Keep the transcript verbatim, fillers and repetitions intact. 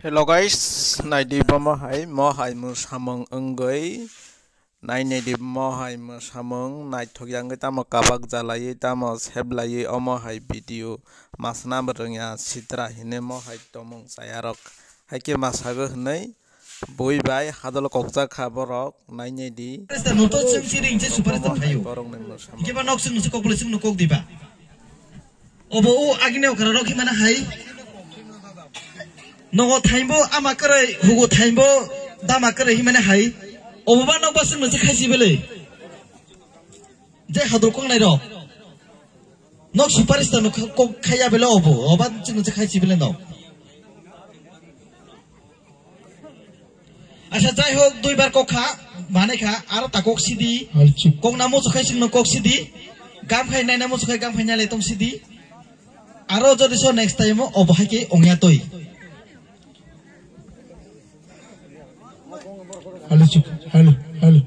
Hello guys, naidi bo mohai, mohai mwsamung wngwi. Nainedi mohai mwsamung naithok yangwi tamo kabak jalaiwi tamo seblaiwi omo hai video masna bo rwngya sitra hine mohai tomung chayarok. Haikhe masago hwnwi bui bai hadolo kokjak kha borok nainedi. Superstar no to chwng siri hingse superstar thaio. Borokni mwsamung. Hingke ba nok chwng se kokbole chwng no kok diba. Obo o agini okra rok himana hai. Nogo thaimbo ama kwrwi, hugo thaimbo dama kwrwi himani hai. Obo ba nok ba chwng nungse khaisi bele. Je hadro kongnai rok. Nok superstar no kha-, kok khaya bele obo. Oba chwng nungse khaisi bele nok. Acha, jai hok, duibar kok kha, manai kha, aro ta kok sidi. Alchuk. Kok na muchuk khai chwng no kok sidi. Gam khai nai na muchuk khai gam khai nai le tong sidi. Aro jodi so next time o obo hai khe ongya toi. Alchuk, halo, halo.